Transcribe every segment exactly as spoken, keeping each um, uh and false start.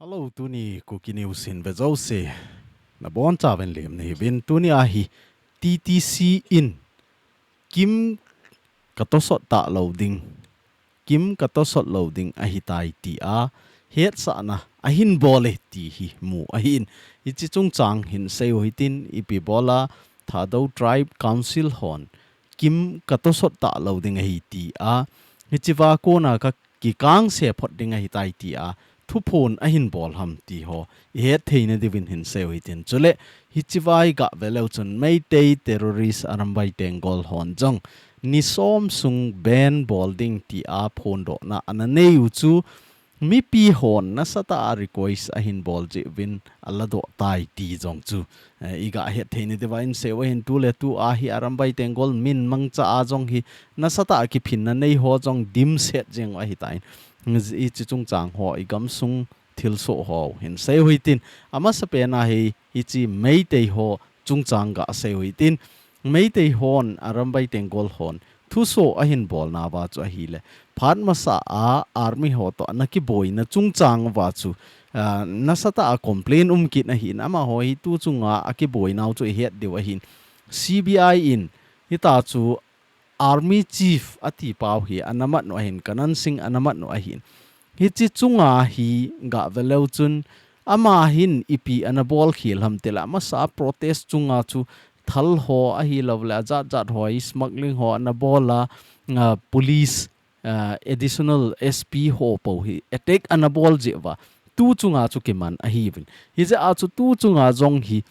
Hello, tuni Kuki News in ve jouse nabonchauvin lemna hiuvin, tuni ahi T T C in KIM katosot talou ding, KIM katosot lou ding ahitai tia hetsahna ahin bol e ti hi mu ahin. Hiche chungchang hin seiu hitin, ipi bola Thadou Tribe Council hon KIM katosot talou ding ahi tia, hichea kona kakikangse phot ding ahitai tia thuphon ahin bol ham ti ho ihet theina diuvin hin seiu hitin. Chule hichea iga veleu chun Meitei terrorist Arambai Tenggol hon jong ni som sung ban bol ding tia phondohna ana neiu chu mipi hon nasatah a request ahin bol jeh uvin aladoh tai ti jong chu, eh, iga het theina diuva in seiu ahin. Tuletu ahi Arambai Tenggol min mangcha a jong hi nasatah a kiphinna nei ho jong dimset jeng u ahitan, hiche chungchang ho igamsung thilsoh ho hin seiu hitin, amasapen a hi hiche Meitei ho chungchang ga seiu hitin, Meitei hon Arambai Tenggol hon thuso ahin bolnauva chu ahile, phat masa a army ho toh ana kiboina chungchang uva chu, ah, nasatah a complain um kit ahin, amaho hi tu chunga akiboinau chu ihet diu ahin, C B I in hitia chu army chief atipau hi ana mat u ahin, Kanan Singh ana mat u ahin. Hiche chunga hi ga veleu chun ama hin ipi ana bolkhel ham tile, amasa protest chunga chu thal ho ahilouleh ajatjat ho hi smuggling ho ana bol a, ah, police, ah, additional S P ho pou hi attack ana bol jeh uva tu chunga chu kiman ahiuvin. Hijeh a chu tu chunga jong hi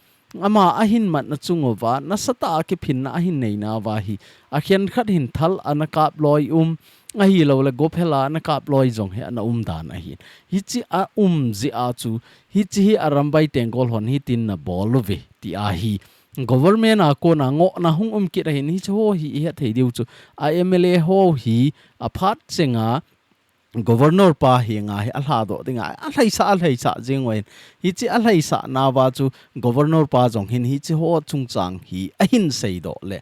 ama ahin matna chung uva nasatah a kiphinna ahin neinauva hi akhenkhat hin thal ana kap loi um, ahilouleh gophel a ana kap loi jong hi ana um dan ahin. Hiche a um jeh a chu hiche hi Arambai Tenggol hon hitin ana bol uve tia hi government a kona ngohna hung um kit ahin, hiche ho hi ihet thei diu chu a M L A ho hi aphat chenga governor pa henga hi alhadoh dinga alhaisah, alhaisah jeng u ahin. Hiche alhaisah nauva chu governor pa jong hin hiche ho chungchang hi ahin seidoh le,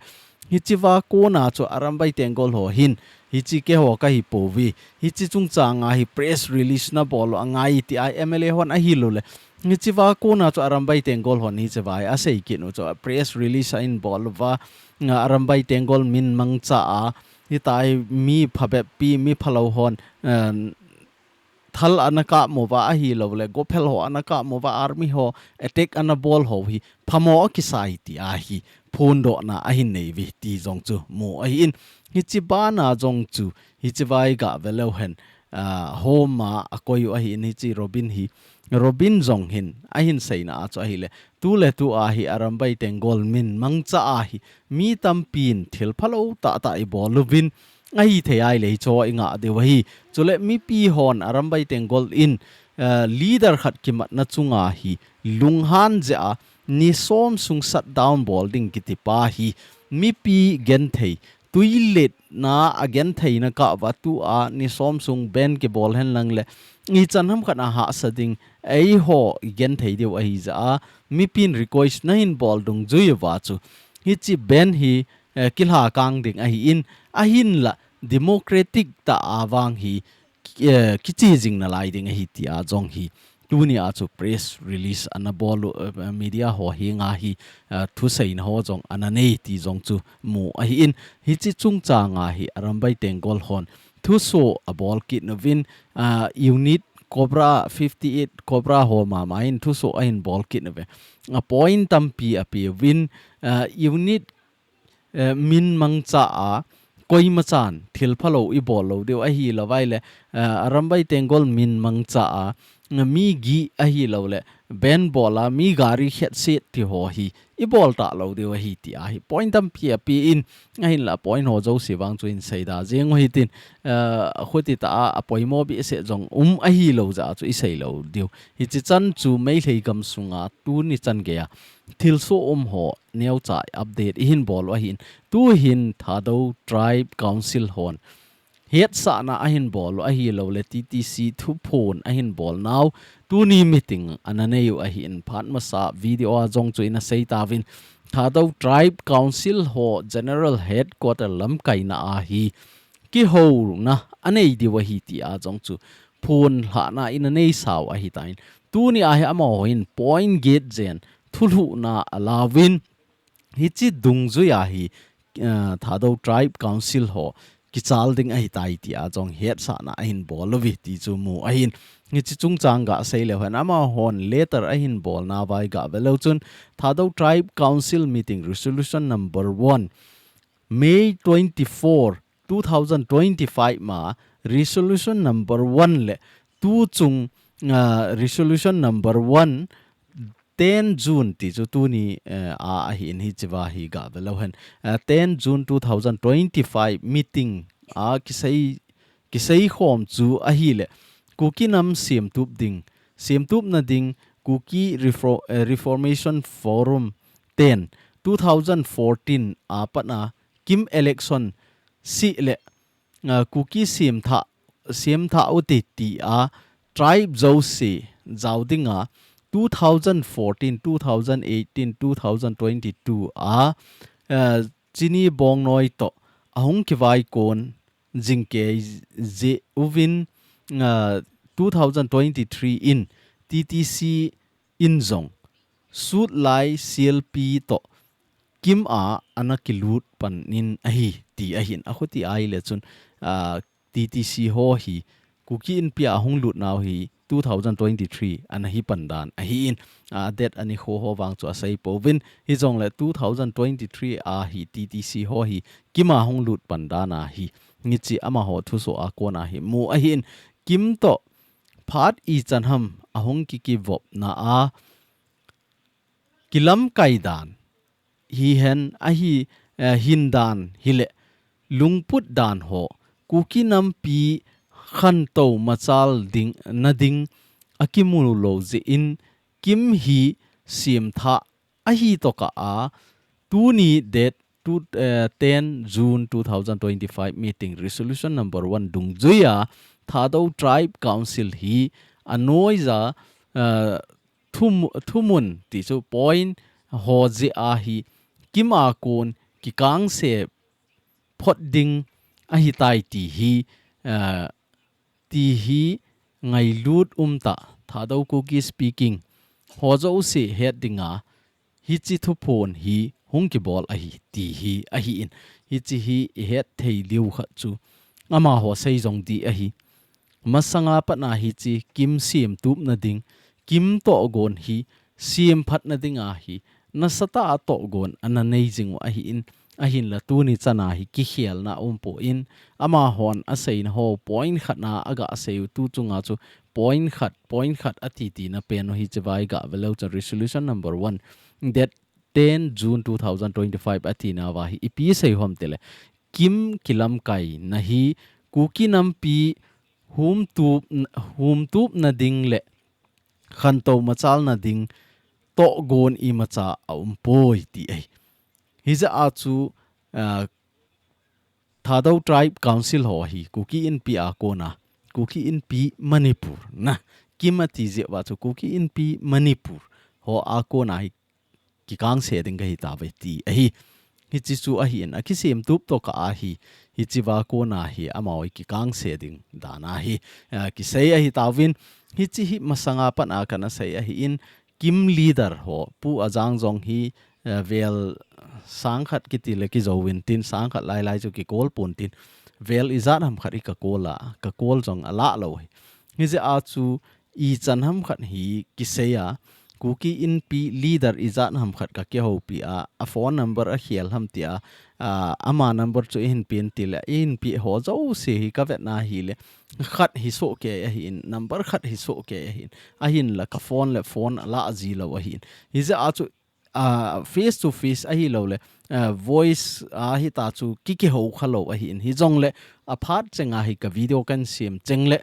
hichea kona chu Arambai Tenggol ho hin hiche keiho kahi pouve, hiche chungchanga hi press release nabol u angai tia M L A hon ahil uleh, hichea kona chu Arambai Tenggol hon hichea hi asei kit u chu press release ahin bol uva, ah, Arambai Tenggol min mangcha a, hitia hi mi phabep pi, mi phalou hon, ah, thal ana kap uva ahilouleh gophel ho ana kap uva, army ho attack ana bol ho hi phamo akisai tia hi phondohna ahin nei uve ti jong chu mu ahin. Hiche bana jong chu hichea iga veleu hen, ah, home a akoi u ahin, hiche Robin hi, Robin jong hin ahin seina a chu ahile, tuletu ahi Arambai Tenggol min mangcha a hi mi tampin thil phalou tahtah ibol uvin, ahithei ahile hicheho ingah diu ahi. Chule mipi hon Arambai Tenggol in, eh, leader khat kimatna chunga hi lunghan jeh a ni som sung shutdown bol ding kiti pa hi mipi genthei, tuiletna a gentheina kah uva tua ni som sung ban kibol henlang le ichan ham khat a hahsa ding, eiho igenthei diu ahijeh a mipin request nahin bol dungjui uva chu hiche ban hi, eh, kilha kang ding ahin, ahinla democratic tah a vang hi, eh, kiche jing nalai ding ahi tia jong hi tuni a chu press release ana bol u, eh, media ho henga hi, eh, thuseina ho jong ana nei ti jong chu mu ahin, hiche chungchanga hi Arambai Tenggol hon thuso abol kit uvin, ah, unit Cobra fifty-eight Cobra ho mama in thuso ahin bol kit uve. A point tampi apeuvin, ah, unit, eh, min mangcha a koimachan thil phalou ibol lou diu ahilouva ile, eh, Arambai Tenggol min mangcha a mi gih ahilouleh ban bol a mi gari khetset ti ho hi ibol talou diu ahi tia hi point tampi apein, ahinla point ho jouse vang chu in seida jeng u hitin, eh, khuti tah a apoimo behseh jong um ahilou jeh a chu isei lou diu. Hiche chan chu Meitei gamsunga tuni chan geiya thilsoh um ho neocha update ihin bol u ahin, tuhin Thadou Tribe Council hon hetsahna ahin bol u ahilouleh T T C thuphon ahin bolnau tuni meeting ana nei u ahin, phat masa video a jong chu ina sei tauvin, Thadou Tribe Council ho General Headquarter lamkaina a hi kihouna anei diu ahi tia jong chu phonlhahna in anei sau ahitan. Tuni a hi amahon point get jen thulhuhna alauvin, hiche dungjuia hi, ah, Thadou Tribe Council ho kichal ding ahitai tia jong hetsahna ahin bol uve ti chu mu ahin. Hiche chungchang gasei leu hen, amahon letter ahin bolnauva iga ve leu chun, Thadou Tribe Council meeting resolution number one, May twenty-four, two thousand twenty-five ma resolution number one le tu chung, ah, resolution number one, ten June ti chu tuni, eh, a, ahin hichea hi ga ve leu hen. Eh, ten June two thousand twenty-five meeting a kisei, kisei khom chu ahile, Kuki nam semtup ding, semtupna ding, Kuki Refo-, eh, Reformation Forum ten, two thousand fourteen a pat a KIM election sih le, ah, Kuki semthah, semthah ute tia tribe jouse jao dinga two thousand fourteen, two thousand eighteen, two thousand twenty-two a, ah, Chini Bongnoi toh ahung kivaikon jingkei jeh uvin, ah, two thousand twenty-three in TTC in jong Sutlai CLP toh KIM a ana kilut pan in ahi ti ahin. Akhuti ahile chun, ah, TTC ho hi Kuki Inpi a hung lut nau hi two thousand twenty-three ana hi pan dan ahin. Ah, date ani kho ho vang chu asei pouvin, hijongle two thousand twenty-three a hi TTC ho hi KIM a hung lut pan dan ahi. Hiche amaho thusoh a kona hi mu ahin. KIM toh phat ichan ham ahung kikivopna a kilamkai dan hihen ahi, eh, hin dan hile lungput dan ho Kuki nampi khantou machal ding, na ding akimu lou jeh in KIM hi semthah ahi tokah a, tuni date two, eh, ten June two thousand twenty-five meeting resolution number one dungjuia Thadou Tribe Council hi anoija, eh, thum-, thumun ti chu point ho jeh a hi KIM a kon kikangse phot ding ahitai ti hi, eh, ti hi ngailut umtah Thadou Kuki speaking ho jouse het dinga hiche thuphon hi hung kibol ahi ti hi ahin. Hiche hi ihet thei diu khat chu amaho sei jong ding ahi. Masanga pat a hiche KIM semtupna ding, KIM tohgon hi semphatna dinga hi nasatah a tohgon ana nei jing u ahin, ahinla tuni chana hi kikhelna umpon, amahon aseina ho point khat na aga sei u tu chunga chu point khat, point khat ati tina pen u hichea iga ve leu chun resolution number one, date ten June two thousand twenty-five ati nauva hi ipi sei u ham tile, KIM kilamkaina hi Kuki nampi humtup, humtupna ding le khantou machalna ding tohgon imacha aumpoi ti ahi. Hijeh a chu, ah, Thadou Tribe Council ho hi Kuki Inpi a kona, Kuki Inpi Manipur na, KIM ati jeh uva chu Kuki Inpi Manipur ho a kona hi kikangse ding kahi tauve ti ahi. Hiche chu ahin, akisemtup tokah a hi, hichea kona hi amaho kikangse ding dan ahi, ah, kisei ahi tauvin, hiche hi masanga pat a kana sei ahin, KIM leader ho, Pu Ajang jong hi, eh, vel sang khat kiti le kijou vin tin, sang khat lailai chu kikol pon tin, vel ijat ham khat hi kakol a, kakol jong alah lou hi. Hijeh a chu ichan ham khat hi kisei a, Kuki Inpi leader ijat ham khat kakihoupi a, a phone number akhel ham tia, a, ama number chu eihin pen tile, eihin pe ho jouse hi kavetna hile, khat hi sohkei ahin, number khat hi sohkei ahin, ahinla ka phone le phone alah ji lou ahin. Hijeh a chu, ah, face to face ahilou le, ah, voice a hita chu ki, kihou kha lou ahin. Hijongle, aphat chenga hi ka video kan sem chengle,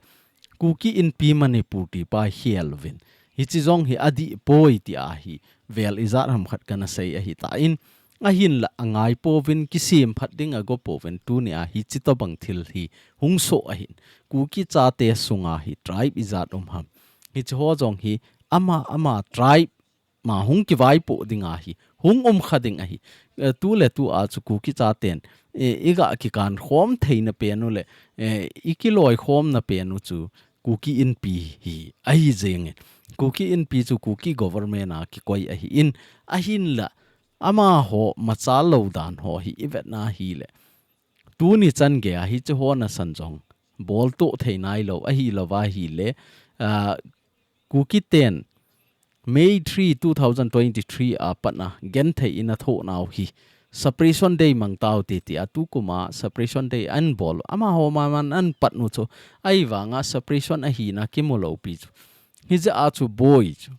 Kuki Inpi Manipur ti pa hi ahilouvin. Hiche jong hi adih poi tia hi, vel ijat ham khat kana sei ahitan. Ahinla angai pouvin kisem phat ding ago pouvin tunia hiche tobang thil hi hung soh ahin. Kuki chate sunga hi tribe ijat um ham. Hiche ho jong hi ama, ama tribe ma hung kivaipoh ding ahi, hung um kha ding ahi. Eh, tu le tu a chu Kuki chaten, eh, iga kikan khom theina pen u le, eh, ikiloi khomna pen u chu Kuki Inpi hi ahi jeng e. Kuki Inpi chu Kuki government a kikoi ahi in, ahinla amaho machal lou dan ho hi i vetna hile, tuni chan gei a hiche ho nasan jong boltoh thei nailou, ahilou va hile, ah, Kuki ten May three, two thousand twenty-three a pat a genthei in athoh nau hi Separation Day mang tau te, tia tukum a Separation Day ahin bol u. Amaho maman ahin pat u chu, ahivang a separation ahina kimu lou pi chu. Hijeh a chu boi chu.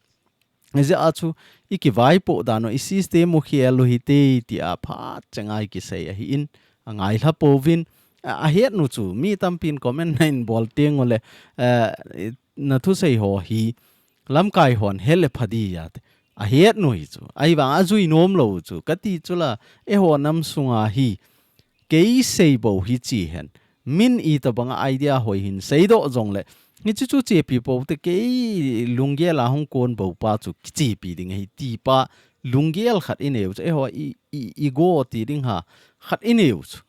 Hijeh a chu i kivaipoh dan u, i system u khel u hite, tia phat cheng a i kisei ahi in, angailha pouvin, a, ahet u chu, mi tampin comment nahin bol teng ule, eh, nathusei ho hi lamkai hon he le pha ding ati. Ahet u hi chu. Ahivang ajui nom lou chu. Kati chu la, eiho nam sunga hi kei sei bou hi chi hen. Min itobang a idea hoi hin seidoh jongle, hiche chu chepi pou te, kei lunggel a hung kon bou pa chu kichepi ding ahi ti pa lunggel khat i neiu chu. Eiho i, i, i go ti ding ha khat i neiu chu.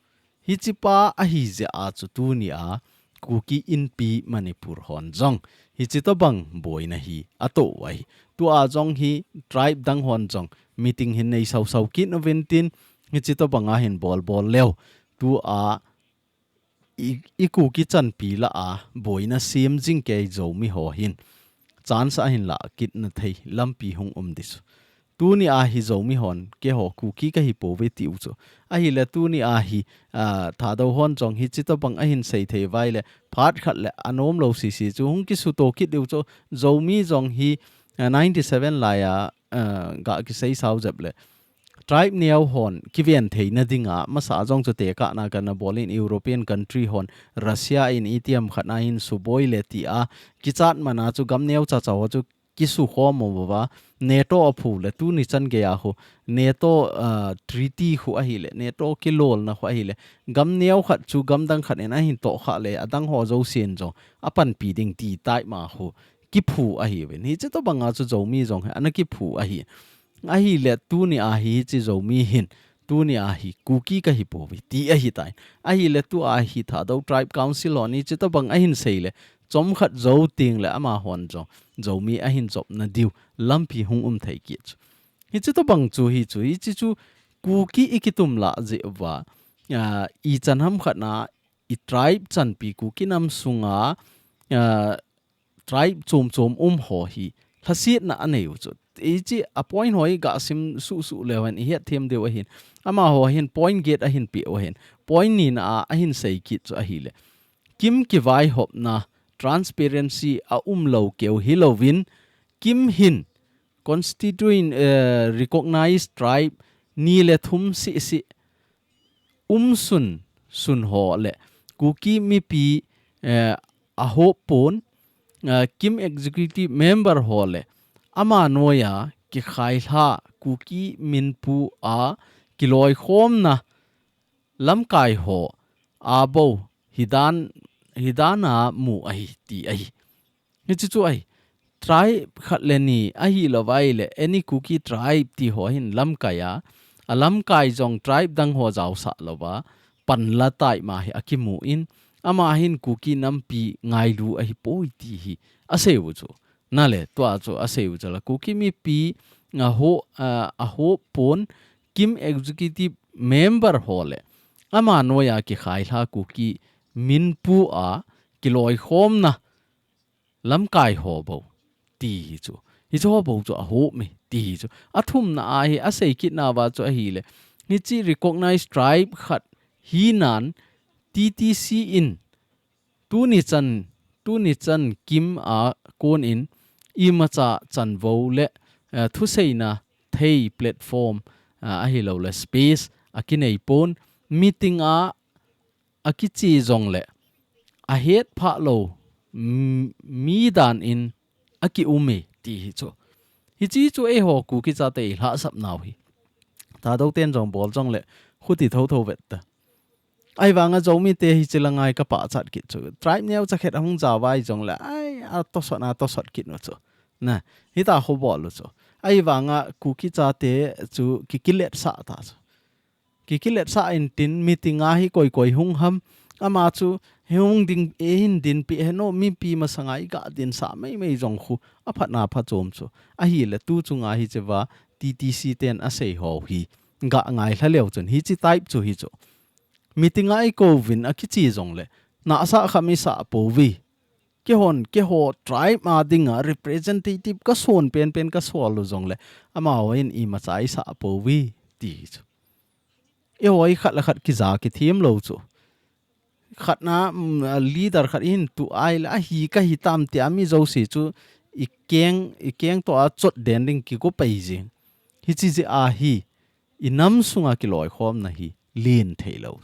Hiche pa ahi jeh a chu tuni a Kuki Inpi Manipur hon jong hiche tobang boina hi atoh u ahi. Tua jong hi tribe dang hon jong meeting hin nei sau sau kit uvin tin, hiche tobang a hin bol bol leu. Tua i, i Kuki chanpi lah a boina sem jing kei Zomi ho hin chance ahin lah kit na thei lampi hung um ding chu. Tuni a hi Zomi hon, keiho Kuki kahi pouve tiu chu. Ahile tuni a hi, ah, Thadou hon jong hiche tobang ahin sei thei uva ahile, phat khat le anom lou sisi chu hung kisuto kit diu chu. Zomi jong hi, ah, ninety seven lai a, ah, ga kisei sau jep le, tribe neo hon kiven theina dinga, masa jong chu tekahna kana bol in, European country hon, Russia in itiham khat na hin suboi le tia kichat man a chu gam neo chacha ho chu kisukhom uva, NATO aphu le tuni chan gei a khu, NATO, ah, treaty khu ahile, NATO kilolna khu ahile, gam neo khat chu gam dang khat in ahin tohkhah le, adang ho jousen jong apanpi ding ti tai ma khu kiphu ahiuvin. Hiche tobang a chu Zomi jong hi ana kiphu ahi. Ahile tuni a hi hiche Zomi hin, tuni a hi Kuki kahi pouve ti ahi tai. Ahile tua hi Thadou Tribe Council hon hiche tobang ahin sei le, chomkhat jou teng le amahon jong Zomi ahin jopna diu lampi hung um thei kit chu. Hiche tobang chu hi chu, hiche chu Kuki i kitum lah jeh uva, ah, ichan ham khat na i tribe chanpi Kuki nam sunga, ah, tribe chom chom um ho hi lhasetna anei u chu. Hiche a point ho hi ga sim suh suh leu hen i het them diu ahin. Amaho hin point get ahin pe u ahin. Point ni na a ahin sei kit chu ahile, kim kivaihopna, transparency aum lou keu hilouvin, kim hin constituent, eh, recognized tribe ni le thum seh seh um sun sun ho le Kuki mipi, eh, ahop pon, eh, kim executive member ho le ama noiya kikhailha Kuki minpu a kiloikhomna lamkai ho a bou hi dan, hi dan a mu ahi ti ahi. Hiche chu ahi, tribe khat le ni ahilou va ahile, any Kuki tribe ti ho hin lamkai a, a lamkai jong tribe dang ho jaosah lou va, panla tai ma hi akimu in, ama hin Kuki nampi ngailu ahipoi ti hi asei u chu. Nale, tua chu asei u chu la, Kuki mipi a ho, a, ahop pon kim executive member ho le ama noiya kikhailha Kuki minpu a kiloikhomna lamkai ho bou ti hi chu. Hiche ho bou chu ahop e ti hi chu. Athumna a hi asei kit nauva chu ahile, hiche recognized tribe khat hinan T T C in tuni chan, tuni chan kim a kon in imacha chanvo le, eh, thuseina thei platform, ah, ahilou le space akinei pon, meeting a akiche jongle ahet phah lou, mm, mi dan in akium e ti hi chu. Hiche chu eiho Kuki chate i lhahsap nau hi. Thadou ten jong bol jongle khuti tho tho vet ta. Ahivanga Zomi te hiche la ngai ka pachat kit chu. Tribe neocha khat ahung jao vai jongle, ai, atosot, atosot kit u chu. Na, hita khu bol u chu. Ahivanga Kuki chate chu kikiletsah ta chu. Kikiletsah in tin meeting a hi koi koi hung ham. Ama chu Hung ding, eihin dinpi hen o, mipi masanga iga dinsah maimai jong khu, aphatna phachom chu. Ahile tu chunga hichea, T T C ten asei ho hi, ga ngailha leu chun, hiche type chu hichu. Meeting a ikouvin akichi jongle, nahsah kha misah pouve. Keihon, keiho tribe a dinga representative kason penpen kasol u jongle, amahon imacha eisah pouve, ti chu. Eiho hi khat le khat kija kithem lou chu. Khatna, mm, a leader khat ihin tu ahile, ahi kahi tam tia mi jouse chu ikeng, ikeng toh a chotden ding kigo pai jing. Hiche jeh a hi, inam sunga kiloikhomna hi, len thei lou.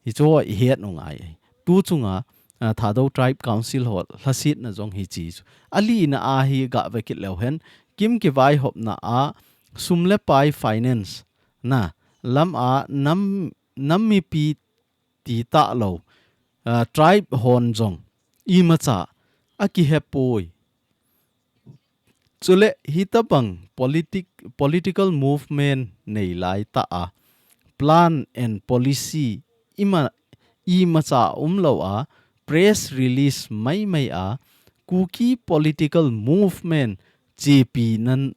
Hichu ihet u ngai. Tu chunga, a, Thadou Tribe Council ho lhasetna jong hiche chu. Alina a hi gave kit leu hen, kin kivaihopna a, sum le pai finance, na, lam a, nam, nam mipi ti talou, a, tribe hon jong, imacha, akihe poi. Chule hitabang politic-, political movement neilai tah a, plan and policy ima, imacha umlou a, press release maimai a, Kuki political movement chepi nan,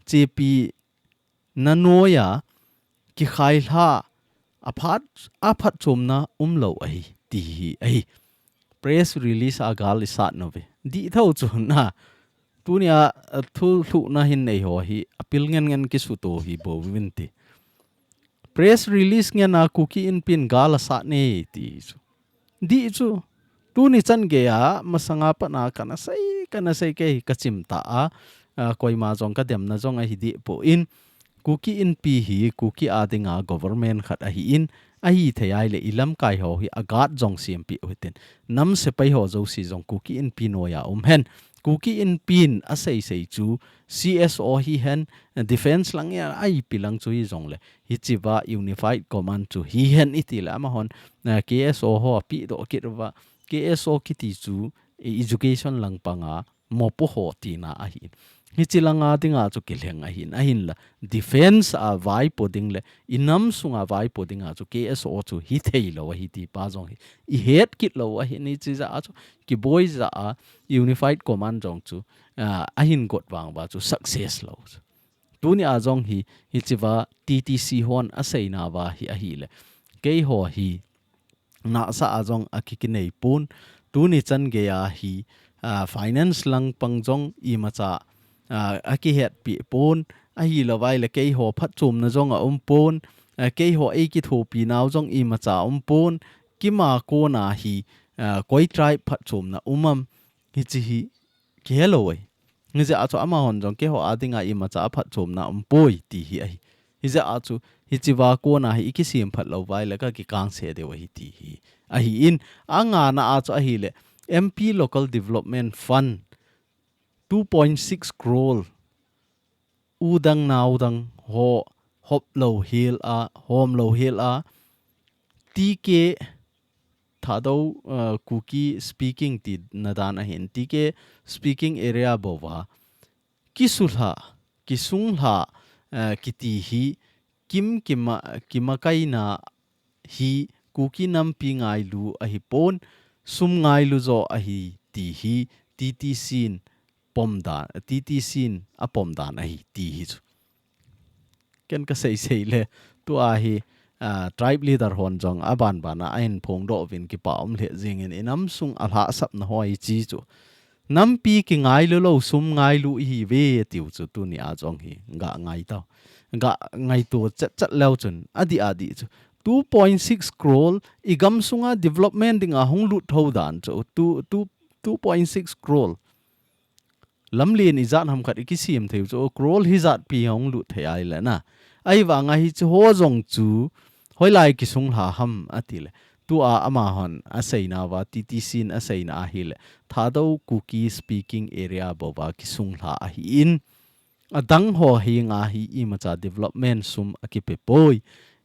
chepi na noiya, kikhailha, aphat, aphatchomna umlou ahi, ti hi ahi. Press release a gal isat nauve. Dih thou chu na. Tunia, a, thulhuhna hin nei ho hi, apil ngen ngen kisuto hi bouvin ti. Press release ngen a Kuki Inpin gal asat ne, ti chu. Dih chu. Tuni chan geiya, masanga pat a kana sei, kana sei kei kachim ta a, a, koima jong kademna jong ahi deh poi. Kuki Inpi hi, Kuki a dinga government khat ahin, ahithei ahile ilamkai ho hi aguard jong sempeh u hitin. Nam sepai ho jouse jong Kuki Inpi noiya um hen. Kuki Inpin asei sei chu, C S O hihen, defense lang a ipi lang chu hijongle. Hichea Unified Command chu hihen itile amahon, eh, K S O ho apehdoh kit uva, K S O kiti chu, eh, education lang panga mopo ho tina ahin. Hiche langa dinga chu kilheng ahin, ahinla defense a vaipo ding le, inam sunga vaipo dinga chu K S O chu hithei lou ahi ti pa jong hi, ihet kit lou ahin, hiche jeh a chu kiboi jeh a Unified Command jong chu, ah, ahin got vang uva chu success lou chu. Tunia jong hi, hichea T T C hon aseina uva hi ahile. Keiho hi, nahsah a jong akikinei pon. Tuni chan geiya hi, a, finance lang pang jong imacha, a, akihetpi pon. Ahilou vaile keiho phatchomna jong aum pon. A, keiho eikithopi nau jong imacha aum pon. Kima kona hi, a, koi tribe phatchomna um am. Hiche hi kihelou ahi. Hijeh a chu amahon jong keiho a dinga imacha aphatchomna umpoi ti hi ahi. Hijeh a chu hichea kona hi ikisem phat lou vaile kakikangse diu ahi ti hi. Ahin, angana a chu ahile M P Local Development Fund two point six crore u dang nau dang ho hop lou hel a, hom lou hel a, T K Thadou, uh, Kuki speaking tina dan ahin, T K speaking area bouva, kisulha, kisunglha, uh, kiti hi, kin kima, kimakaina hi, Kuki nampi ngailu ahi pon, sum ngailu jo ahi ti hi, T T C in pomdan, T T C in apomdan ahi ti hi chu. Ken kasei sei le, tua hi, ah, tribe leader hon jong abanbana ahin phongdoh uvin kipa um lheh jingin inam sung alhahsapna ho hi chi chu. Nampi kingailu lou sum ngailu ihiuve tiu chu tunia jong hi ga ngai tau. Ga ngaito chet chet leu chun adih adih chu. Two point six crore igam sunga development dinga hung lut tho dan chu. Two, two, two point six crore. Lamlen ijat ham khat ikisem thei u chu, crore hijat pi hung lut thei ahile na. Ahivanga hiche ho jong chu, hoilai kisunglha ham atile. Tua amahon aseina uva, T T C in aseina ahile. Thadou Kuki speaking area bouva kisunglha ahin. Adang ho henga hi imacha development sum akipe poi.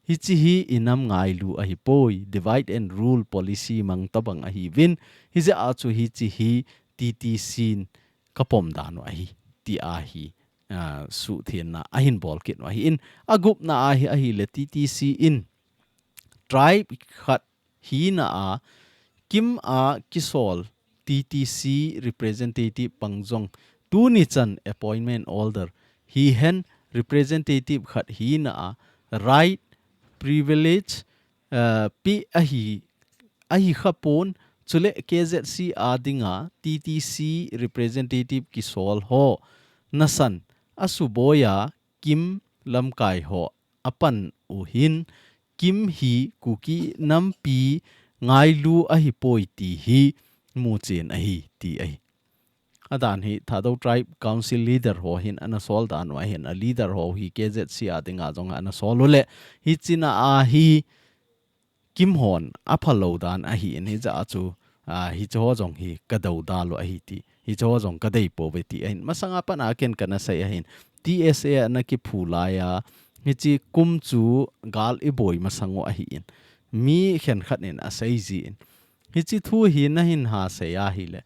Hiche hi inam ngailu ahi poi. Divide and rule policy mang tabang ahiuvin. Hijeh a chu hiche hi T T C in kapom dan u ahi, tia hi, ah, suhthenna ahin bol kit u ahin, agupna ahi, ahile T T C in tribe khat hina a, Kim a kisol T T C representative pang jong tuni chan appointment order hihen representative khat hina a right privilege, eh, pi ahi, ahi khapon, chule K Z C a dinga T T C representative kisol ho nasan asuboiya Kim lamkai ho apan u hin Kim hi Kuki nampi ngailu ahipoi ti hi muchen ahi ti ahi. Adan hi Thadou Tribe Council leader ho hin ana sol dan u ahin, a leader ho hi K Z C a dinga jong ana sol u le hichina a hi Kim hon aphalou dan ahin, hijeh a chu, a, hiche ho jong hi kadou dal u ahi ti, hiche ho jong kadei pouve ti ahin. Masanga pat a ken kana sei ahin, T S A ana kiphu laiya hiche kum chu gal iboi masang u ahin, mi khenkhat in asei jin. Hiche thu hi nahin ha sei ahile,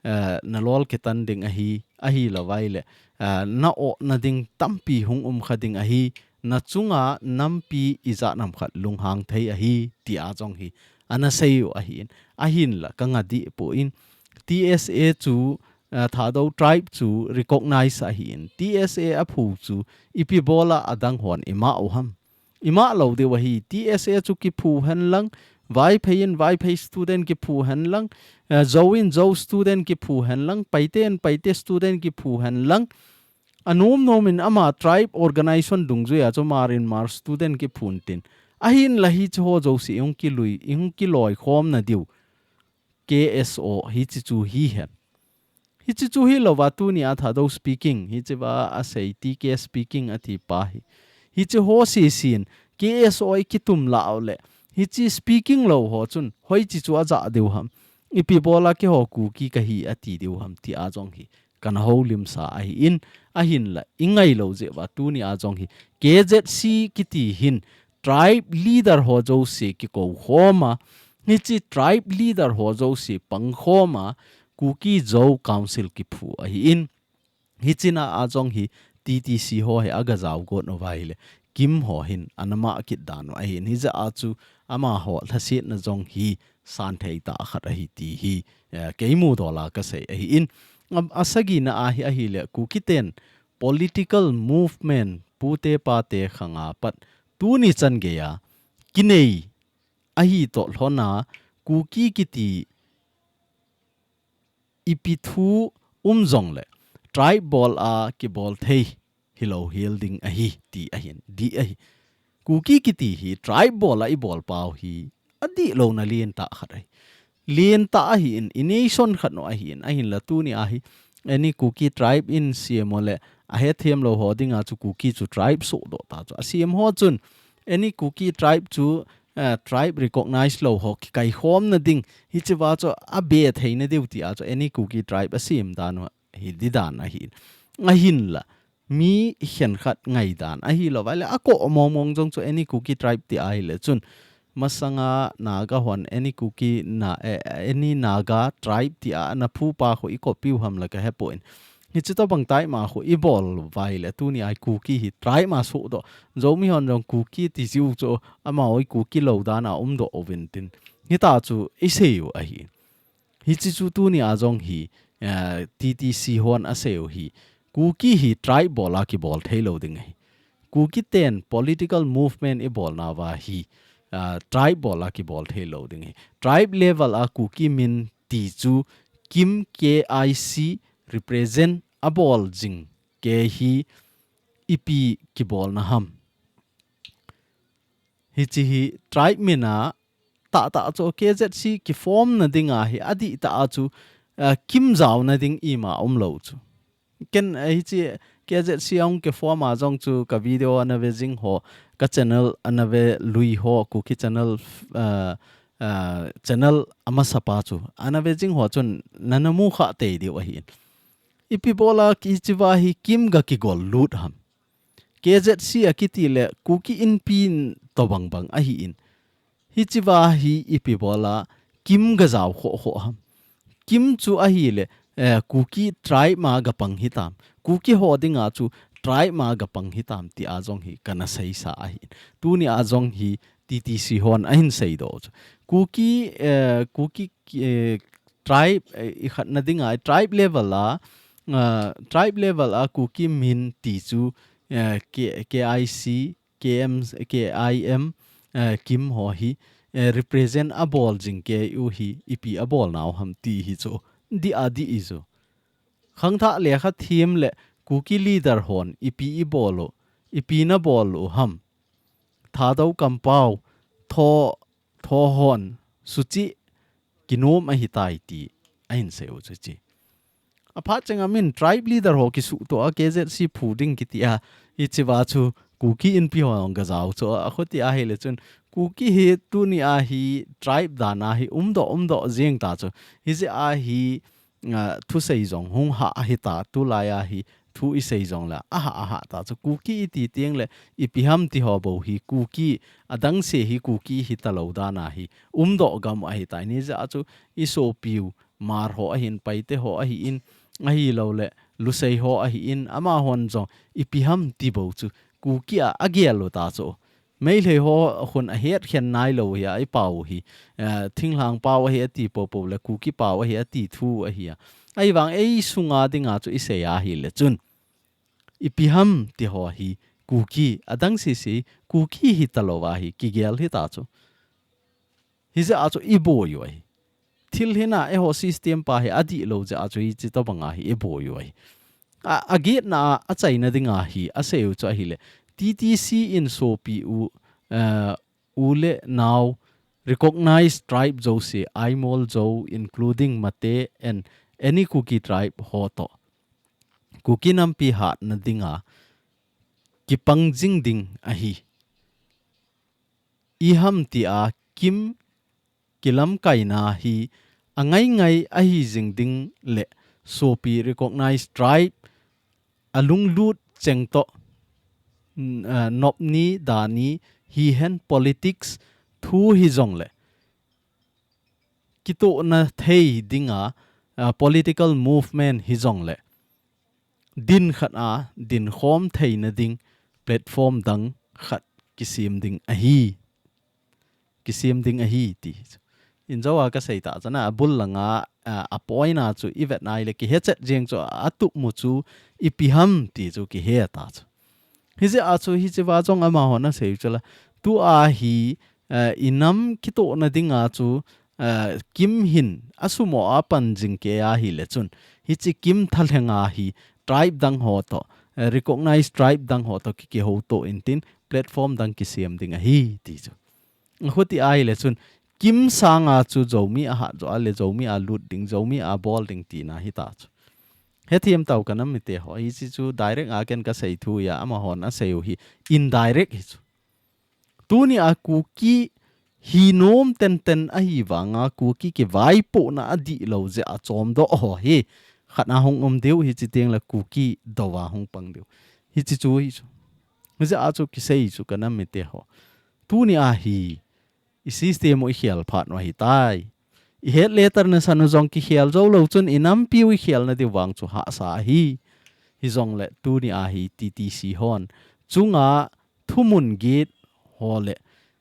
eh, nalol kitan ding ahi, ahilouva ahile, eh, na-ohna ding tampi hung um kha ding ahi, nachunga nampi ijat ham khat lunghang thei ahi, tia jong hi ana sei u ahin, ahinla kanga dih poi. T S A chu, eh, Thadou Tribe chu recognize ahin, T S A aphu chu ipi bola adang hon ima u ham. Ima lou diu ahi, T S A chu kiphu henlang, Vaiphei in Vaiphei student kiphu henlang, eh, Zou in Zou student kiphu henlang, Paite in Paite student kiphu henlang. Anom nom in ama tribe organization dungjuiya chu Hmar in Hmar student kiphun tin. Ahinla hiche ho jouse ihung kilui, ihung kiloikhomna diu K S O hiche chu hihen. Hiche chu hilouva tunia Thadou speaking, hichea asei T K speaking ati pa hi. Hiche ho sesen, K S O ikitum lah u le. Hiche speaking lou ho chun, hoiche chu ajah diu ham. Ipi bola keiho Kuki kahi ati diu ham tia jong hi. Kana houlimsa ahin, ahinla, ingailou jeh uva tunia jong hi. K Z C kiti hin, tribe leader ho jouse kikou khoma, hiche tribe leader ho jouse pang khoma, Kuki Zo Council kiphu ahin, hichina a jong hi T T C ho hi aga jao got uva ahile, Kim ho hin ana mah kit dan u ahin, hijeh a chu amaho lhasetna jong hi san thei tah khat ahi ti hi, eh, kei mudola kasei ahin, a, asagina a hi ahile, Kuki ten political movement pute pate khanga pat tuni chan geiya kinei ahi toh lhona Kuki kiti ipi thu um jongle tribe bola kibol thei hilou hel ding ahi ti ahin, dih ahi. Kuki kiti hi tribe bola ibol pau hi adihlouna lentah khat ahi. Lentah ahin, i nation khat u ahin, ahinla tunia hi any Kuki tribe in sem u le ahethem lou ho dinga chu Kuki chu tribe sohdoh ta chu. Asem ho chun any Kuki tribe chu, eh, tribe recognize lou ho kikaikhomna ding, hichea chu abe theina diu tia chu any Kuki tribe asem dan u hi dih dan ahin. Ahinla, mi khenkhat ngaidan ahilouva ahile, akoh mong mong jong chu any Kuki tribe ti ahile chun, masanga Naga hon any Kuki na, eh, any Naga tribe tia ana phupa khu i copy u ham la kahepon. Hiche tobang taima khu ibol uva ahile, tunia hi Kuki hi tribe ma sohdoh. Zomi hon jong Kuki ti jiu chu amaho hi Kuki lou dana umdoh uvin tin. Hitia chu isei u ahi. Hiche chu tunia jong hi, eh, T T C hon asei u hi. Kuki hi tribe bola kibol thei lou ding ahi. Kuki ten political movement ibolnauva hi, ah, tribe bola kibol thei lou ding ahi. Tribe level a Kuki min ti chu Kim K I C represent abol jing kei hi ipi kibolna ham. Hiche hi tribe min a tahtah chu K Z C kiform na dinga hi adih tah a chu, ah, Kim jaona ding ima umlou chu. Ken, eh, hiche K Z C ahung kiform a jong chu ka video ana ve jing ho, ka channel ana ve lui ho, Kuki channel, ah, ah, channel amasa pa chu ana ve jing ho chun nana mu kha tei diu ahin. Ipi bola hichea hi Kim ga kigol lut ham. K Z C akiti le Kuki Inpi tobang bang ahin. Hichea hi ipi bola Kim ga jao khoh khoh ham. Kim chu ahile, eh, Kuki tribe ma ga pang hitam. Kuki ho dinga chu tribe ma ga pang hitam tia jong hi kana seisa ahin. Tunia jong hi T T C hon ahin seidoh chu. Kuki, eh, Kuki, eh, tribe, eh, ikhatna dinga, tribe level a, ah, tribe level a Kuki min ti chu, eh, K-, K I C, K M, K I M, eh, Kim ho hi, eh, represent abol jing kei u hi, ipi abol nau ham ti hi chu. Di a di i chu. Khangthah lekha thiem le Kuki leader hon ipi ibol u, ipi nabol u ham. Thadou kampau, tho, tho hon, suchi, kinom ahitai ti, ahin sei u chu chi. Aphat chenga min tribe leader ho kisuhtoh a K Z C phu ding kiti a, hichea chu Kuki Inpi ho hung gajao chu a, khuti ahile chun, Kuki hi tuni a hi tribe dan a hi umdoh, umdoh jeng ta chu. Hijeh a hi, ah, thusei jong hung hah ahita, tulai a hi thu isei jong le, aha, aha ta chu. Kuki iti teng le, ipi ham ti ho bou hi, Kuki adang se hi, Kuki hita lou dan a hi, umdoh gam ahitai. Hijeh a chu, isopiu, Hmar ho ahin, Paite ho ahin, ahilou le, Lusei ho ahin, amahon jong, ipi ham ti bou chu, Kuki a, agel u ta chu. Meitei ho khun ahet khen nailou hi a, ipau hi, eh, thinglhang pau ahi ati poupou le, Kuki pau ahi ati thu ahi a. Ahivang ei sunga dinga chu isei ahile chun. Ipi ham ti ho hi, Kuki, adang sese, Kuki hita lou a hi, kigel hita chu. Hijeh a chu iboi u ahi. Thil hina eiho system pa hi adihlou jeh a chu hichi tobang a hi iboi u ahi. A, agetna a, achaina dinga hi asei u chu ahile. T T C in sopi u, eh, u le nao recognized tribe jouse, Aimol Zou, including Mate and any Kuki tribe ho toh. Kuki nampi hatna dinga kipang jing ding ahi. Iham ti a Kim kilamkaina hi angai ngai ahi jing ding le sopi recognized tribe alunglut cheng toh, n-, ah, nopni dani hihen politics thu hijong le kitohna thei dinga, ah, political movement hijong le din khat a, din khom theina ding platform dang khat kisem ding ahi. Kisem ding ahi ti. Injo a kasei ta chana, abul langa, a, a point a chu ivet nai le kihechet jeng chu atup mu chu ipi ham ti chu kihe ta chu. Hijeh a chu hichea jong amahon asei chu la. Tu a hi, eh, inam kitohna dinga chu, eh, Kim hin asumo a pan jing kei ahile chun. Hichi Kim thalheng a hi tribe dang ho toh, eh, recognized tribe dang ho toh ki, kihoutoh intin platform dang kisem ding ahi ti chu. Khuti ahile chun Kim sanga chu Zomi ahat jo a le Zomi alut ding, Zomi abol ding tina hita chu. Hethem tau kanam mite ho, hichi chu direct a ken kasei thu a, amahon asei u hi indirect hi chu. Tuni a Kuki hi nom tenten ahi vanga Kuki kivaipohna adihlou jeh a chomdoh ho hi. Khat a hung um diu hichi teng le Kuki dou a hung pang diu. Hichi chu hi chu. Hijeh a chu kisei chu kanam mite ho. Tuni a hi i system u ikhel phat u ahitai. Ihet le tar nasan u jong kikhel jou lou chun inampiu ikhelna diu vang chu hahsa ahi. Hijong le tuni a hi T T C hon chunga thumun get ho le,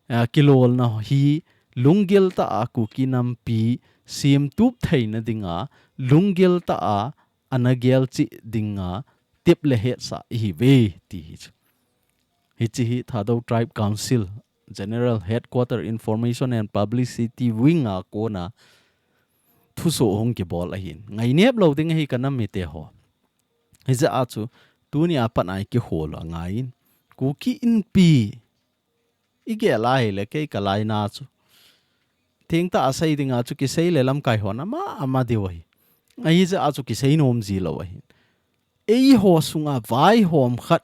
ah, kilolna hi lunggil tah a Kuki nampi semtup theina dinga lunggil tah a ana gelchih dinga tep le hetsah ihiuve ti hi chu. Hichi hi Thadou Tribe Council General Headquarter Information and Publicity Wing a kona thuso hung kibol ahin. Ngainep lou ding ahi kanam mite ho. Hijeh a chu tuni a pat a ikikhol u angaiyin. Kuki Inpi igel ahile kei kalaina chu. Thengtah a sei dinga chu kisei le lamkai hon ama ama diu ahi. Ahijeh a chu kisei nom ji lou ahi. Eiho sunga vaihom khat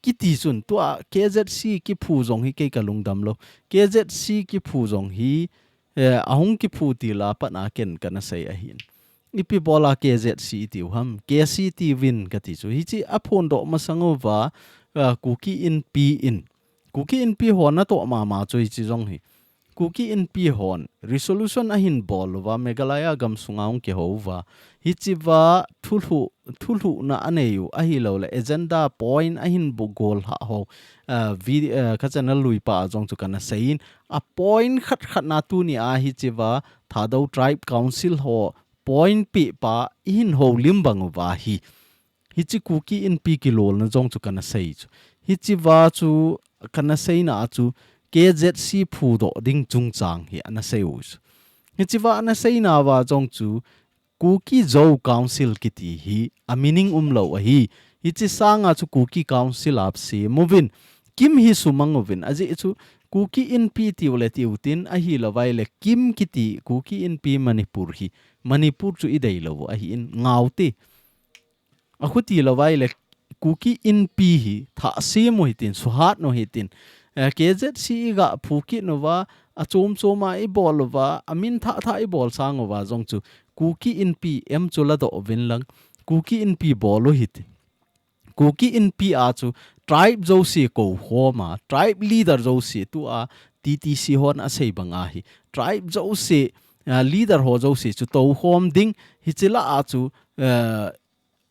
kiti chun tua K Z C kiphu jong hi kei kalungdam lou. K Z C kiphu jong hi, eh, ahung kiphu til a pat a ken kana sei ahin. Ipi bol a K Z C itiu ham, K C itiuvin kati chu. Hichi aphondoh masang uva, eh, Kuki Inpi in. Kuki Inpi ho natoh mama chu hichi jong hi. Kuki Inpi hon resolution ahin bol uva, Meghalaya gamsunga hung kihou uva, hichea thulhuh, thulhuhna anei u, ahilouleh agenda point ahin bugol ha ho, uh, video, uh, ka channel lui pa a jong chu kana seiyin, a point khat khat na tuni a hichea Thadou Tribe Council ho point pi pa ihin houlim bang uva hi. Hiche Kuki Inpi kilolna jong chu kana sei chu. Hichea chu kana seina chu K Z C phudoh ding chungchang hi ana sei u chu. Hichea ana seina uva jong chu Kuki Zo Council kiti hi a meaning umlou ahi. Hiche sanga chu Kuki Council apse muvin. KIM hi sumang uvin. Ajeh chu Kuki Inpi tiu le tiu tin ahilouvai le KIM kiti Kuki Inpi Manipur hi. Manipur chu ideilou ahin ngaute. Akhuti louvai le Kuki Inpi hi thah sem u hitin, suhat u hitin. Eh, K Z C i ga phu kit uva, achom chom a i bol uva, amin thah thah i bol sang uva jong chu Kuki Inpi em chu ladoh uvin lang. Kuki Inpi bol u hitin. Kuki Inpi a chu tribe jouse kou khom a, tribe leader jouse tua T T C hon asei bang ahi. Tribe jouse, ah, leader ho jouse chu tou khom ding, hiche lah a chu, eh,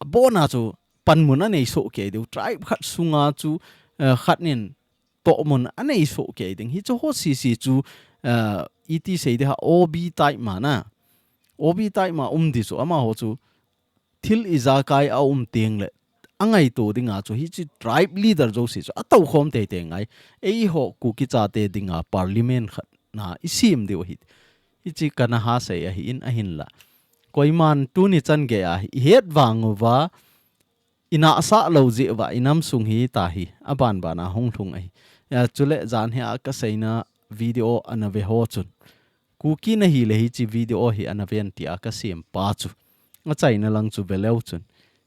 abona chu panmun anei soh kei diu. Tribe khat sunga chu, eh, khat nin tohmun anei soh kei ding. Hiche ho sese chu, eh, iti sei ding ham, O B type ma na. O B type ma um ding chu, amaho chu thil ijakai a um teng le angaito dinga chu hiche tribe leader jouse chu atou khom teitei ngai. Eiho Kuki chate dinga parliament khat na i sem diu ahi. Hiche kana ha sei ahin ahinla. Koiman tuni chan gei a hi i het vang uva, i nahsah lou jeh uva i nam sung hi tahi, aban ban a hung lhung ahi. Ya, chule jan hi a ka seina video ana ve ho chun, Kuki nahi le hiche video hi ana ven tia ka sem pa chu, achaina lang chu ve leu chun,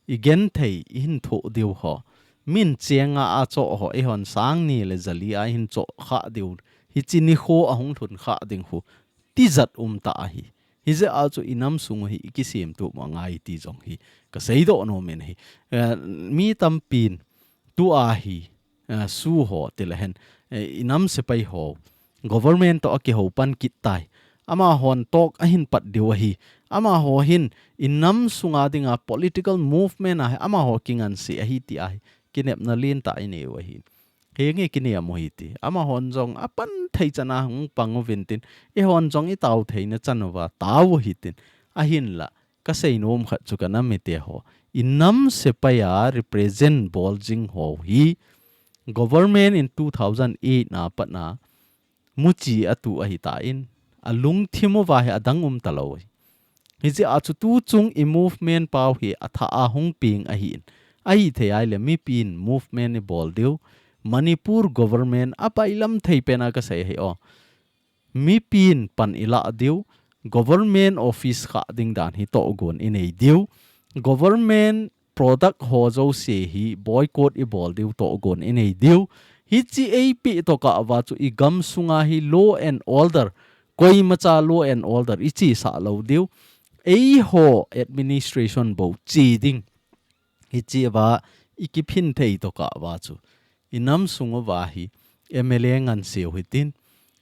i genthei i hin thoh diu ho. Min chenga achoh ho, eihon sang ni le jali a i hin choh kha diu. Hiche nikho ahung lhun kha ding khu tijat um tah ahi. Hijeh a chu i nam sung u hi i kisem tup u angai ti jong hi ka seidoh nom in ahi. Eh, mi tampin tua hi, eh, SoO ho ti le hen, eh, i nam sepai ho, government toh akihou pan kit tai. Amahon talk ahin pat diu ahi. Amaho hin i nam sunga dinga political movement a hi amaho kinganse ahi ti ahi. Kinepna lentah i nei u ahi. Henge kinem u hite. Amahon jong apan thei chan a hung pang uvin tin, eihon jong i tao theina chan uva tao u hitin. Ahinla, ka seinom khat chu ka nam mite ho, i nam sepai a represent bol jing ho hi, government in two thousand eight na pat na, muchi atu ahi tan, alungthim uva hi adang um talou ahi. Hijeh a chu tuchung i movement pau hi athah a hung peng ahin. Ahithei ahile mipin movement i bol diu. Manipur government a bailam thei pen a ka sei ahi o. Mipin pan i lah diu. Government office kha ding dan hi tohgon i nei diu. Government product ho jouse hi boycott i bol diu, tohgon i nei diu. Hiche eipeh tokah uva chu i gam sunga hi law and order, koimacha law and order i chesah lou diu. Eiho administration bou che ding. Hiche uva i kiphin thei tokah uva chu i nam sung uva hi M L A nganse u hitin,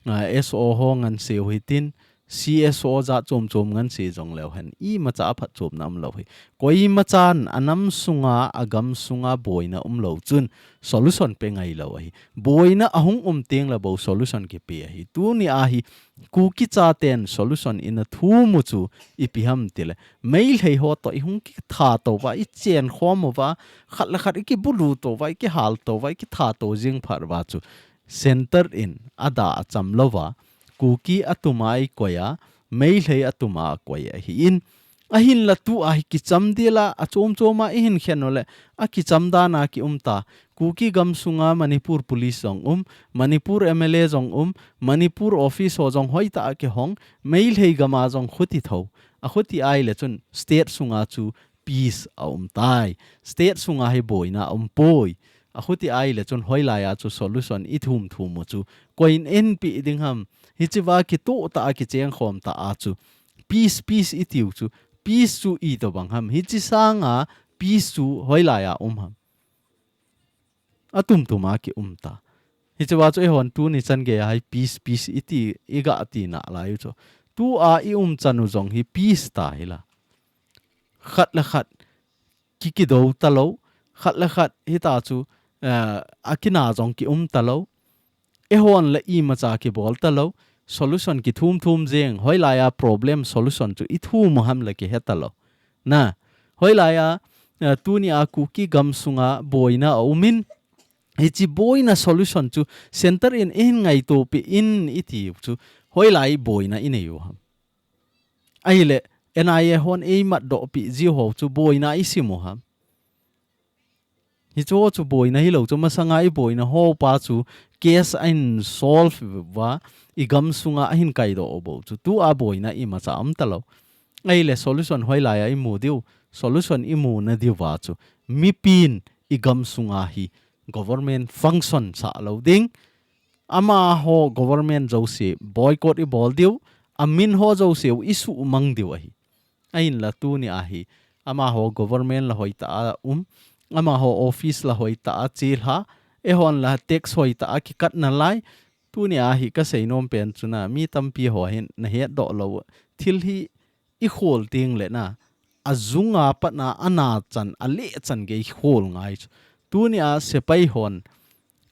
ah, S O ho nganse u hitin, C S O jat chom chom nganse jong leu hen, imacha aphatchomna umlou hi. Koimachan a nam sunga, a gam sunga boina umlou chun solution pe ngailou ahi. Boina ahung um teng le bou solution kipe ahi. Tuni a hi Kuki chaten solution i na thum u chu ipi ham ti le, Meitei ho toh i hung kitha tou va, i chen khom uva, khat le khat i kibulu tou va, i kihal tou va, i kitha tou jing phat uva chu center in ada acham lou va, Kuki atum a i koi a, Meitei atum a koi ahin. Ahinla tua hi kicham dila, achom chom a i hin khen u le, akicham dan a ki um ta. Kuki gam sunga Manipur Police jong um, Manipur M L A jong um, Manipur office ho jong hoitah a kihong, Meitei gam a jong khuti tho. Akhuti ahile chun state sunga chu peace a um tai. State sunga hi boina a um poi. Akhuti ahile chun hoilai a chu solution i thum thum u chu koiin eipeh ding ham. Hiche va kitoh tah a kicheng khom tah a chu peace, peace i tiu chu, peace chu itobang ham. Hiche sanga peace chu hoilai a um ham. Atum tum a ki um ta. Hiche va chu eihon tuni chan gei a hi peace, peace iti, iga tina lai u chu. Tua i um chan u jong hi peace ta hi la. Khat le khat ki kido ta lo, khat le khat hita chu, eh, akina jong ki um ta lo. Eihon le imacha kibol ta lo, solution kithum thum jeng, hoilai a problem solution chu i thum u ham le kihe ta lo. Na, hoilai a, eh, tuni a Kuki gam sunga boina a um in, hiche boina solution chu center in i hin ngaito pi in iti u chu, hoilai boina i nei u ham. Ahile, N I A hon ei matdoh pi ji ho chu boina i sim u ham. Hichu ho chu boina hi lo chu masanga i boina ho pa chu case a hin solve va i gam sunga a hin kaidoh u bou chu. Tua boina imacha um ta lo. Ahile solution hoilai a i mu diu, solution i mu na diu va chu. Mipin i gam sunga hi government function sa lo ding. Amaho government jouse boycott i bol diu, amin ho jouse u i sumang diu ahi. Ahin la tuni a hi, amaho government la hoitah a um, amaho office la hoitah a chilha, eihon la tax hoitah a kikat na lai, tuni a hi ka seinom pen chu na, mi tampi ho hin na hetdoh lo, thil hi i khol teng le na, a jung a pat na, a na chan, a leh chan gei khol ngai chu. Tuni a sepai hon,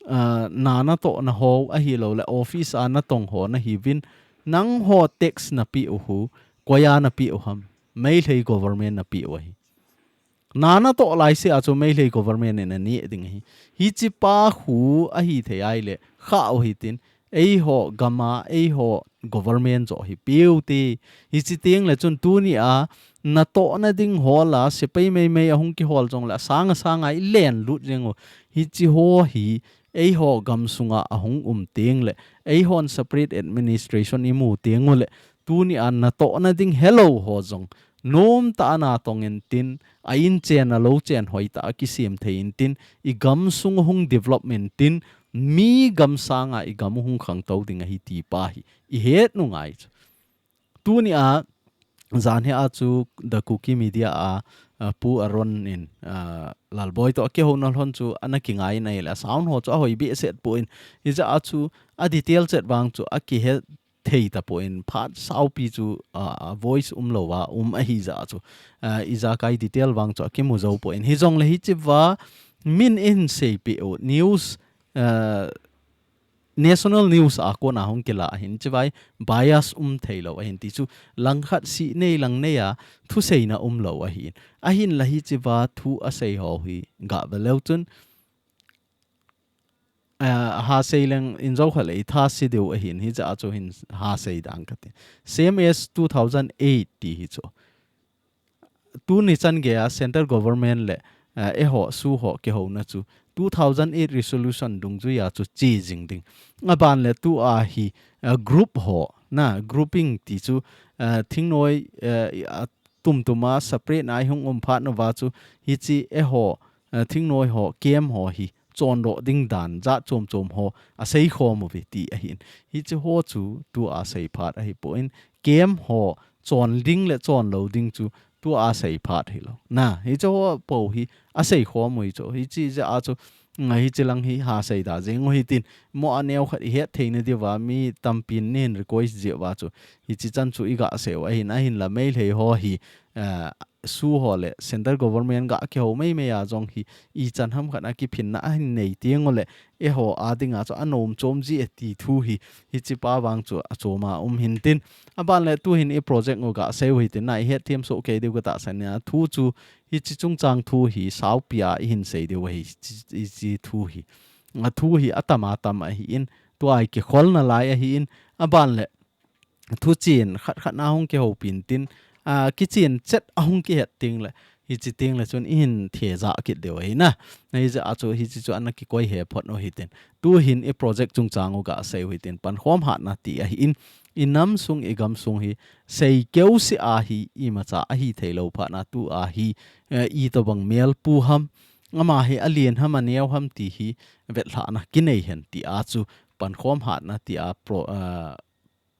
ah, na natoh na ho, ahi lo le office a natong ho na hi vin, nang ho tax na pi u hu, koi a na pi u ham, Meitei government na pi u ahi. Na natoh lai se a chu Meitei government in a ni ding ahi. Hiche pa khu ahi thei ai le, kha u hi tin, eiho gam a, eiho government jo hi piu ti. Hiche teng le chun tuni a, natoh na ding ho la, sepai meimei a hung kihol jong le, a sang a sang a i len lut jeng u. Hiche ho hi, eiho gam sunga a hung um teng le, eihon separate administration i mu teng u le, tuni a natoh na ding helou ho jong, nom ta a na tong in tin, a in chen a lo chen hoitah a kisem thei in tin, i gam sung hung development tin, mi gam sanga i gam hung khangtou ding ahi ti pa hi, i het u ngai chu. Tuni a, jan hi a chu The Kuki Media a, a, Pu Aaron in, a, Lalboi to a kihou na lhon chu ana kingai in ahile, a sound ho chu a hoi behseh poi in, hijeh a chu a detail chet vang chu a kihe thei ta poi in, phat saupi chu, a, a voice um lo a, um ahi jeh a chu, a, ijakai detail vang chu a kimu jou poi in. Hijong le hiche va, min in sei pi u, news, a, national news a kon a hung kila ahin, chivai bias um thei lo ahin ti chu, langkhat si nei lang nei a, thu seina um lo ahin. Ahin la hiche va thu a sei ho hi, ga ve leu chun, a, ha sei leng in jo kha le i tha si diu ahin, hijeh a chu hin ha sei dang ka ti. Same as two thousand eight ti hi chu. Tuni chan gei a central government le, a, eiho SoO ho kihou na chu two thousand eight resolution dungjui a chu che jing ding. A ban le tua hi, a, group ho, na, grouping ti chu, a, thingnoi, a, a, tum tum a separate na i hung um phat na va chu hiche eiho, a, thingnoi ho, camp ho hi chondoh ding dan jat chom chom ho a sei khom uve ti ahin. Hiche ho chu tua sei phat ahi poi in, camp ho chon ding le chon lo ding chu tua sei phat hi lo. Na, hiche ho po hi a sei khom u hi chu. Hiche jeh a chu, nga hiche lang hi ha sei da jeng u hi tin, mo a neo khat i het thei na diu va mi tampi in nei hin request jeh va chu. Hiche chan chu i ga sei u ahin, ahin la Meitei ho hi, a, SoO ho le central government ga kihou meimei a jong hi, i chan ham khat a kiphinna ahin nei teng u le, eiho a ding a chu a nom chom ji e ti thu hi, hiche pa vang chu a chom a um hin tin. A ban le tu hin i project u ga sei u hi tin, na i het thiam soh kei diu ka tahsan a, thu chu hiche chungchang thu hi saupi a i hin sei diu ahi, hiche, hiche thu hi. A thu hi a tam a tam ahi in, tua i kikhol na lai ahi in, a ban le thu chen khat khat na hung kihou pin tin, a, kichen chet a hung kihet teng le, hiche teng le chun i hin thejah kit diu ahi na. Hijeh a chu hiche chu ana kikoi he phot u hi tin. Tu hin i project chungchang u ga sei u hi tin. Pankhom hatna ti ahi in, i nam sung i gam sung hi sei keu se a hi imacha ahi thei lo phat na tua hi, eh, i tobang mel pu ham, ama hi a lien ham a neo ham ti hi vetlhahna kinei hen ti a chu pankhom hatna ti a pro-, eh,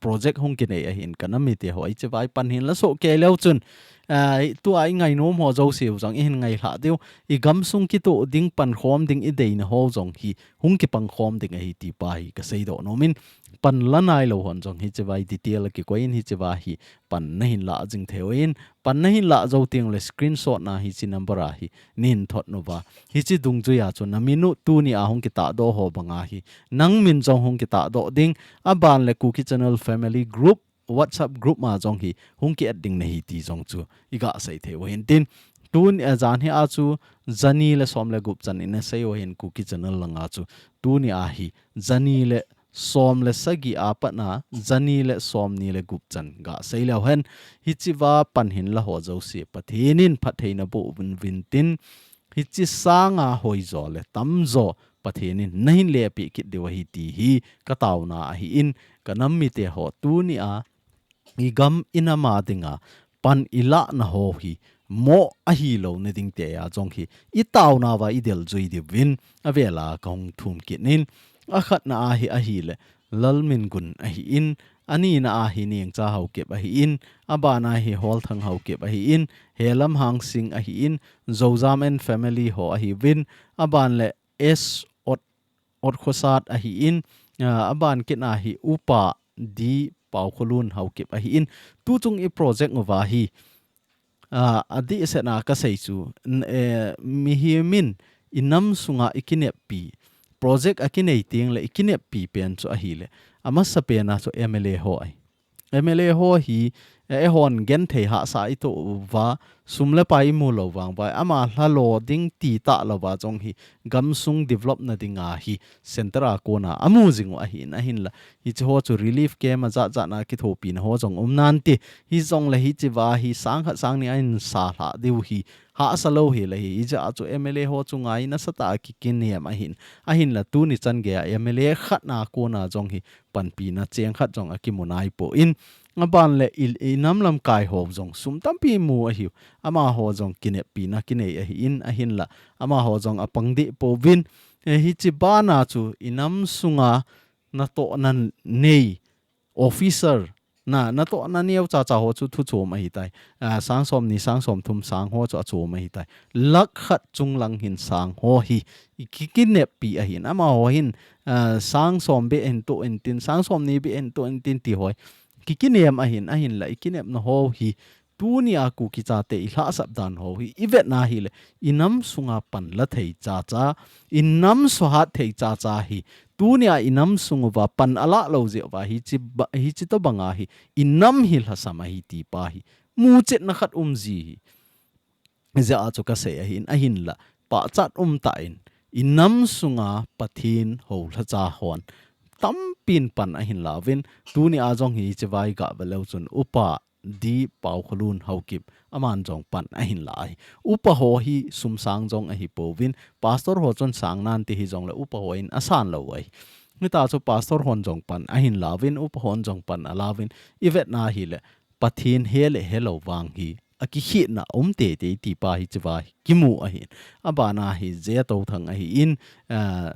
project hung kinei ahin ka nam mite ho, hiche vai pan hin la soh kei leu chun, ah, tua i ngainom ho jouse u jong i hin ngailha diu, i gamsung kitoh ding, pankhom ding, i deina ho jong hi hung kipangkhom ding ahi ti pa hi ka seidoh nom in, pan la nailou hon jong hiche va i detail a kikoi in, hiche va hi pan na hin la jing thei uvin, pan na hin la jou teng le screenshot na hiche number a hi nei hin thot uva. Hiche dungjui a chu na min u tuni a hung kitahdoh ho banga hi nang min jong hung kitahdoh ding, aban le Kuki Channel Family Group, WhatsApp group ma jong hi hung ki add ding nahi ti jong chu i ga sei thei uvin tin. Tuni a jan hi a chu jani le som le gup chan in a sei uvin Kuki Channel langa chu tuni a hi jani le som le sagi a pat na jani le somni le gup chan ga sei leu hen, hiche va pan hin la ho jouse Pathen in phattheina boh uvin tin, hiche sanga hoijo le tamjo Pathen in na hin lepeh kit diu ahi ti hi ka tauna ahi in, ka nam mite ho tuni a i gam i nam a dinga pan i lahna ho hi mo ahi lou na ding te a jong hi i tauna va i del jui diuvin a vela ka hung thum kit in, a khatna a hi ahile Lalmingun ahi in, a nina a hi Nengcha Haokip ahi in, a ban a hi Holthang Haokip ahi in, Helam Hangsing ahi in, Zojam and family ho ahi uvin, a ban le S Ot, Ot Khosat ahi in, ah, a ban kit a hi Upa D Paukholun Haokip ahi in, tu chung i project uva hi, ah, a dihset na ka sei chu, n-, eh, mihem in i nam sunga i kineppi, project a kinei teng le i kineppi pen chu ahile, a masa pen a chu M L A ho ahi. M L A ho hi, eh, eihon genthei hahsa i toh uva, sum le pai i mu lou vang vai, ama lha lo ding ti talou va jong hi, gamsung develop na dinga hi, center a kona a mu jing u ahi in, ahin la. Hiche ho chu relief camp a jat jat na kithopi na ho jong um nan ti. Hijongle hiche va hi sang khat sang ni a in sa lha diu hi, hahsa lou hi le hi, hiche a chu M L A ho chu ngai nasatah a ki, kinem ahin. Ahin la tuni chan gei a M L A khat na kona jong hi, panpina cheng khat jong a kimu nai poi in, a ban le i, i nam lamkai ho jong sum tampi mu ahiu, ama ho jong kineppi na kinei ahi in, ahin la ama ho jong a pang deh pouvin, eh, hiche bana chu i nam sunga natohna nei officer na, natohna neo cha cha ho chu thu chom ahi tai. Ah, sang somni, sang somthum, sang ho chu a chom ahi tai. Lakh khat chung lang hin sang ho hi i ki, kineppi ahi in, ama ho hin, ah, sang som beh hin toh in tin, sang somni beh hin toh in tin ti ho hi ki, kinem ahi in, ahin la i kinepna ho hi tuni a Kuki chate i lhahsap dan ho hi i vet na hile, i nam sunga pan la thei cha cha, i nam suhat thei cha cha hi, tuni a i nam sung uva pan a la lou jeh uva hiche ba, hiche tobang a hi i nam hi lhasam ahi ti pa hi muchetna khat um ji hi. Jeh a chu ka sei ahi in, ahin la pachat um tah in, i nam sunga Pathen ho lhacha hon tampin pan ahin la uvin, tuni a jong hiche va i ga ve leu chun Upa D Paukholun Haokip, aman jong pan ahin la ahi. Upa ho hi sum sang jong ahi pouvin, pastor ho chun sang nan ti hijongle upa ho in a san lou ahi. Hita chu pastor hon jong pan ahin la uvin, upa hon jong pan a la uvin, i vet na hile Pathen he le he lou vang hi a kikhehna um tete ti pa hiche va hi kimu ahi in. A ban a hi J Touthang ahi in, ah,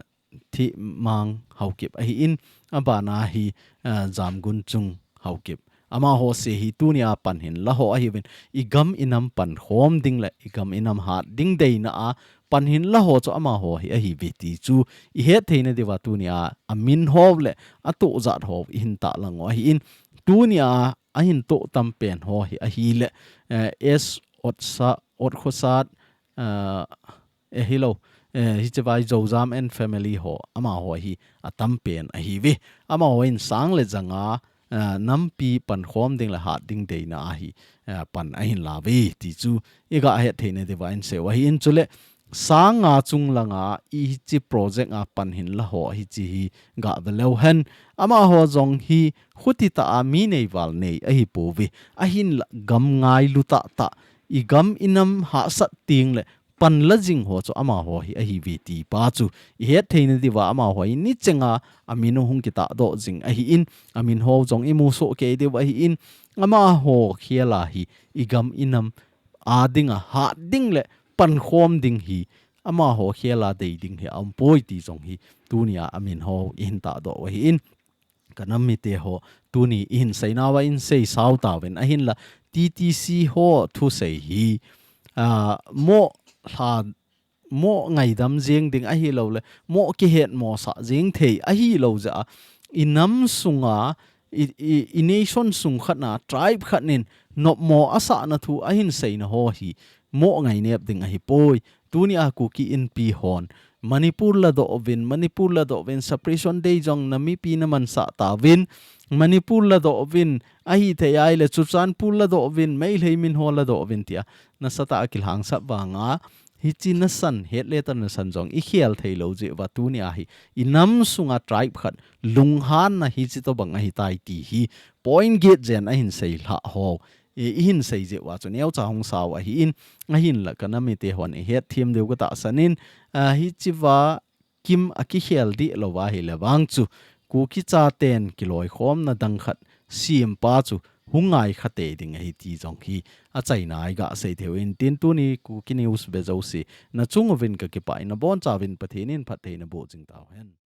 Thimang Haokip ahi in, a ban a hi, ah, Jamgunchung Haokip. Ama ho se hi tuni a pan hin la ho ahi uvin, i gam i nam pankhom ding le i gam i nam hat ding deina a pan hin la ho chu ama ho hi ahi uve ti chu i het theina diuva tuni a a min ho le a toh jat ho i hin tahlang u ahi in, tuni a a hin toh tam pen ho hi ahile, eh, S Otsa, Otkhosat, ah, eh, hilou, eh, hiche vai Zojam and family ho, ama ho hi a tam pen ahi uve. Ama ho in sang le janga, ah, nampi pankhom ding le hat ding deina a hi, ah, pan ahin la uve ti chu i ga het theina diuva in sei u ahi in, chule sang nga chung langa hiche project a pan hin la ho hiche hi ga ve leu hen, ama ho jong hi khuti tah a mi nei val nei ahi pouve, ahin la gam ngailu tah tah, i gam i nam hahsat teng le pan la jing ho chu ama ho hi ahi uve ti pa chu i het theina diuva ama ho hi ni chenga a min u hung kitahdoh jing ahi in, a min ho jong i mu soh kei diu ahi in, ama ho khel a hi i gam i nam a dinga hat ding le pankhom ding hi, ama ho khel a dei ding hi a um poi ti jong hi tuni a a min ho i hin tahdoh u ahi in, ka nam mite ho tuni i hin sei nauva in sei sao tauvin, ahin la T T C ho thusei hi, ah, mo hla, mo ngaidam jeng ding ahi lou le, mo kihet mo sa jeng thei ahi lou ja. I nam sunga, i, i, i nation sung khat na, tribe khat nin, nop mo asa na thu ahin sei na ho hi, mo ngainep ding ahi poi. Tuni a Kuki Inpi hon, Manipur la doh vin, Manipur la doh vin, separation day jong na mipi na mansa ta vin, Manipur la doh vin, ahi thei ai le Churachandpur la doh vin, Meitei min ho la doh vin tia, nasatah a kilhang sap vanga, hichi nasan, het le tan nasan jong, i khel thei lou jeh va tuni a hi, i nam sunga tribe khat, lunghan na hichi to bang ahi tai ti hi, point get jen ahin sei lha ho. I, i hin sei jeh uva chu neocha hung sao ahi in, ahin la ka nam mite hon i het thiem deu ka tahsan in, a, hichi va kim a kikhel dih lou va hi le vang chu, Kuki chaten kiloikhomna dang khat, siam pa chu, hung ngai kha te ding ahi ti jong hi, a chaina i ga sei theu in tin tuni Kuki News ve jouse, na chung uvin ka kipah in na boncha uvin Pathen in phattheina boh jing tau hen.